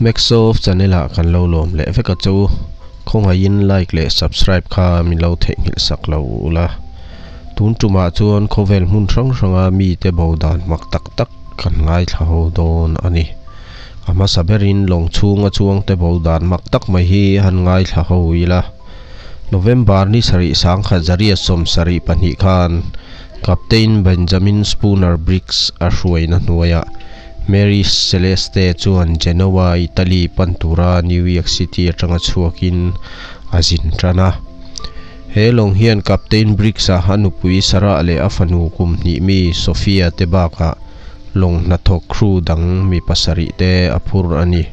Maxof channel ah kan lo lawm leh vek a che u. Khawngaihin like leh subscribe kha min lo theihnghilh sak lo ula. Tun tumah chuan khawvel hmun hrang hranga mite bo dan mak tak tak kan ngaithla ho dawn a ni. A hmasa berin lawng chhunga chuangte bo dan mak tak mai hi han ngaithla ho ila. November ni sarih sangkhat zariat 72 khan Captain Benjamin Spooner Briggs a hruaina hnuaiah Mary Celeste chuan Genoa, Italy pan tura New York City atanga chhuakin a zin tan a. He lawng hian Captain Briggs-a a nupui Sarah leh a fanu kum hnih mi Sophia te bakah lawng hnathawk crew dang mi pasarih te a phur a ni.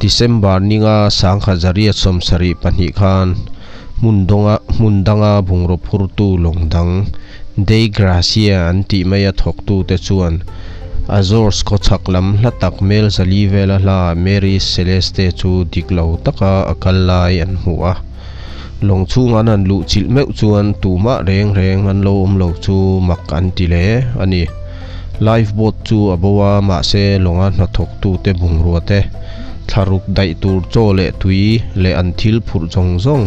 December ninga 1972 khan hmun dawnga hmun danga bungraw phurtu lawng dang Dei Gracia an tih maia thawktute chuan Azores khawchhak lam hla tak mel zali vela hla Mary Celeste chu dik lo taka a kal lai an hmu a. Lawng chhunga an han luh chilh meuh chuan tumah reng reng an lo awm lo chu mak an ti hle a ni. Life boat chu a bo a, mahse lawnga hnathawktute bungrua te, thlaruk daih tur chaw leh tui leh an thil phurh zawng zawng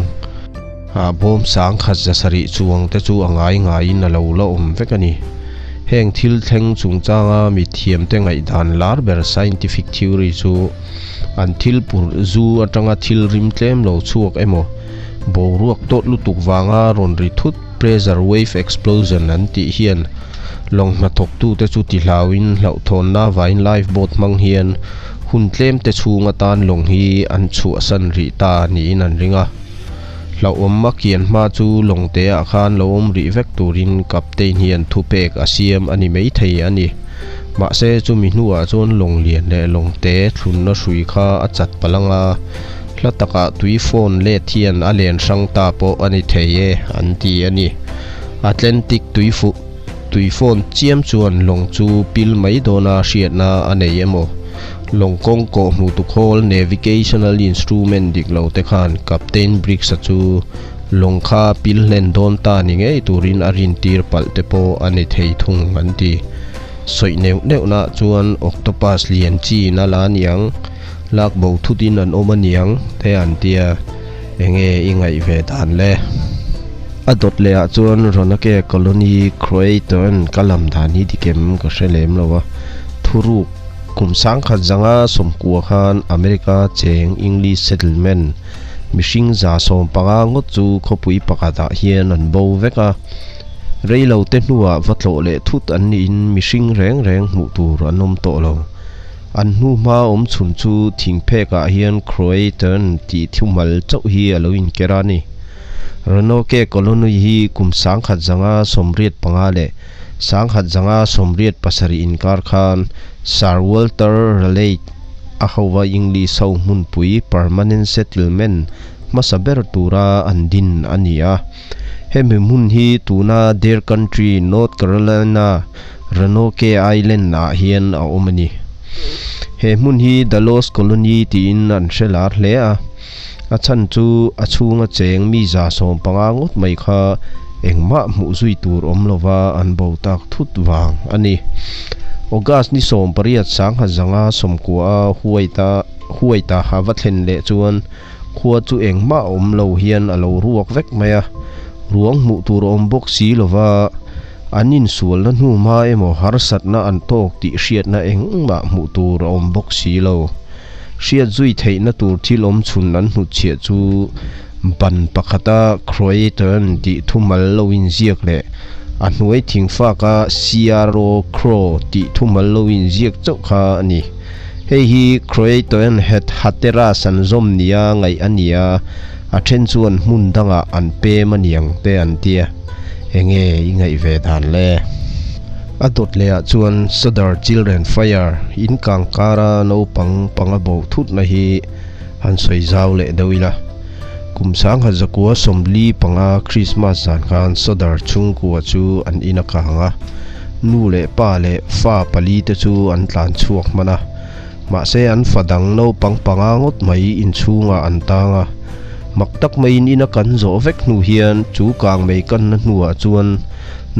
ah bawm sangkhat zasarih chuang te chu a ngai ngaiin a lo la awm vek a ni. Heng thil thleng chungchanga mithiamte ngaihdan lar ber scientific theory chu an thil pur zu atanga thil rim tlem lo chhuak emaw, boruak tawt lutuk vanga rawn ri thut pressure wave explosion an tih hian lawng hnathawktute chu ti hlauin hlauhthawnna vain life boat hmang hian hun tlem te chhung atan lawng hi an chhuahsan rih ta niin an ring a. Hlauhawm a kian hma chu lawng te ah khan lo awm rih vek turin captain hian thupek a siam a ni maithei a ni. Mahse chumi hnuah chuan lawng lian leh lawng te thlunna hrui kha a chat palh ang a, hla takah tui phone let hian a len hrang ta pawh a ni thei e an ti a ni. Atlantic tui fuh tui phone chiam chuan lawng chu pil mai dawna hriatna a nei emaw? Lawng kawng kawh hmuh tu khawl navigational instrument dik lo te khan Captain Briggs-a chu lawng kha pil hlen dawn ta ni ngei turin a rintir palh te pawh a ni thei thung an ti. Sawi neuh neuhna chuan octopus lian chi na la niang, lak bo thutin an awm aniang te an tia, enge i ngaih ve dan le? A dawt leh ah chuan Roanoke Colony Croatan ka lam dan hi dikem ka hre lem lo a, thuruk Kum sangkhat zanga sawmkua khan America cheng English settlement mihring 150 ngawt chu khawpui pakhatah hian an bo vek a. Reilo te hnuah va tlawh leh thut an niin mihring reng reng hmuh tur an awm tawh lo. An hnu hma awm chhun chu thingphekah hian Croatan tih thumal chauh hi a lo inker a ni. Roanoke Colony hi kum 1985 leh 1987 inkar khan Sir Walter Raleigh a hova English ho hmunpui permanent settlement hmasa ber tura an din a ni a. Hemi hmun hi tuna Dare Country, North Carolina, Roanoke Island ah hian a awm a ni. He hmun hi The Lost Colony tiin an hre lar hle a. A chhan chu a chhunga cheng mi 150 ngawt mai kha engmah hmuh zui tur awm lova an bo tak thut vang a ni. August ni 18 1990 a Huaita Huaita a va thlen leh chuan khua chu engmah awm lo hian a lo ruak vek mai a, ruang hmuh tur awm bawk si lova an insualna hnu hma emaw harsatna an tawk tih hriatna engmah hmuh tur a awm bawk si lo. Hriat zui theihna tur thil awm chhun an hnutchhiah chu ban pakhata Croatan tih thumal lo inziak leh a hnuai thingfaka CRO Crow tih thumal lo inziak chauh kha a ni. Hei hi Croatan het Hatteras an zawm nia ngaih a ni a, a then chuan hmun dangah an pem a niang te an tia. Enge i ngaih ve dan le? A dawt leh ah chuan Sadar Children Fire in kang kara naupang panga bo thutna hi han sawi zau leh deuh ila. Kum 1945 Christmas zan khan Sadar chhungkua chu an in a kang a, nu leh pa leh fa pali te chu an tlan chhuak hman a. Mahse an fa dang naupang panga ngawt mai inchhungah an tang a. Mak tak maiin in a kan zawh vek hnu hian chu kang mei kanna hnuah chuan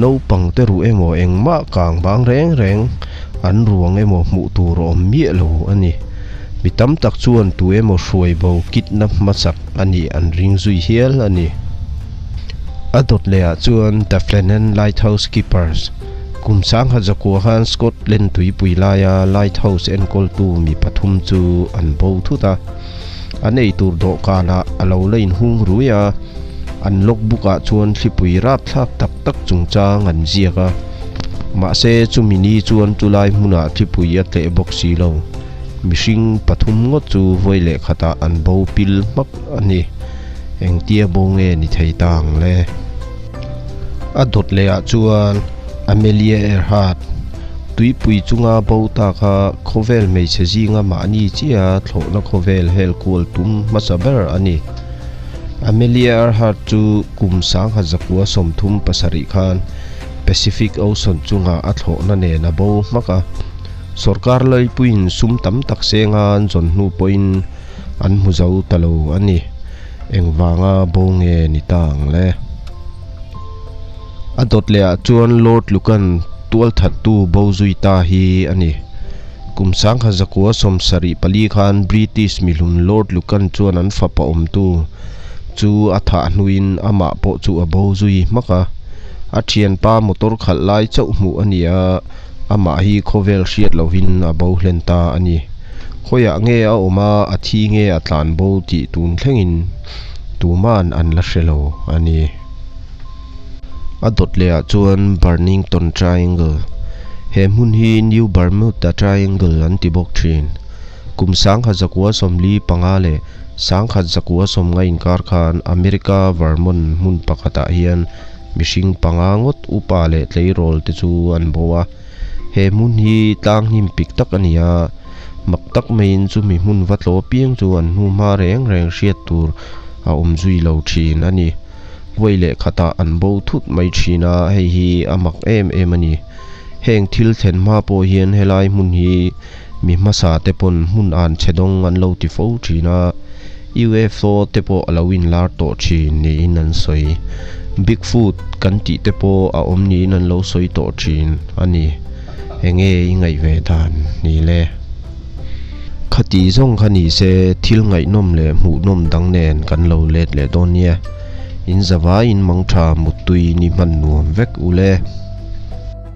naupang te ruh emaw engmah kang bang reng reng an ruang emaw hmuh tur a awm miah lo a ni. Mi tam tak chuan tu emaw hruai bo kidnap hmasak a nih an ring zui hial a ni. A dawt lehah chuan The Flannan Lighthouse Keepers, kum sangha zakua khan Scotland tuipui laia lighthouse enkawltu mi pathum chu an bo thut a. An eitur dawhkanah a lo la inhung rui a, an logbook ah chuan thlipui rapthlak tak tak chungchang an ziak a. Mahse chumi ni chuan chulai hmunah thlipui a tleh bawk si lo. Mihring pathum ngawt chu vawi leh khatah an bo pil hmak a ni. Engtia bo nge ni thei ta ang le? A dawt lehah chuan Amelia Earhart, tuipui chunga bo ta kha khawvel hmeichhe zinga mahni chiaha thlawhna khawvel hel kual tum hmasa ber a ni. Amelia Earhart chu kum sangha zakua 37 khan Pacific Ocean chunga a thlawhna nen a bo hmak a. Sorkar laipuiin sum tam tak senga an zawn hnu pawhin an hmu zo ta lo a ni. Engvanga bo nge ni ta ang le? A dawt lehah chuan Lord Lucan tualthattu bo zui ta hi a ni. Kum sangha zakua 74 khan British mihlun Lord Lucan chuan an fapa awmtu chu a thah hnuin amah pawh chu a bo zui hmak a. A thianpa motor khalh lai chauh hmuh a ni a. Amah hi khawvel hriat lovin a bo hlen ta a ni. Khawiah nge a awm a, a thi nge a tlan bo tih tun thlengin tuman an la hre lo a ni. A dawt lehah chuan Burnington Triangle, he hmun hi New Bermuda Triangle an ti bawk thin. Kum 1945 leh 1990 inkar khan America Vermont hmun pakhatah hian Mihring panga ngawt upa leh tleirawl te chu an bo a, he hmun hi tlang hnim pik tak a ni a, mak tak maiin chumi hmun va tlaw piang chu an hnu hma reng reng hriat tur a awm zui lo thin a ni. Vawi leh khatah an bo thut mai thin a, hei hi a mak em em a ni. Heng thil thlen hma pawh hian helai hmun hi mi hmasa te pawn hmun an chhe dawng an lo ti fo thin a, UFO te pawh a lo inlar tawh thin niin an sawi. Bigfoot kan tih te pawh a awm niin an lo sawi tawh thin a ni. Enge i ngaih ve dan ni le? Khati zawng kha ni se thil ngaihnawm leh hmuhnawm dang nen kan lo let leh dawn nia. In zavaiin mangtha muttui ni hman nuam vek u le.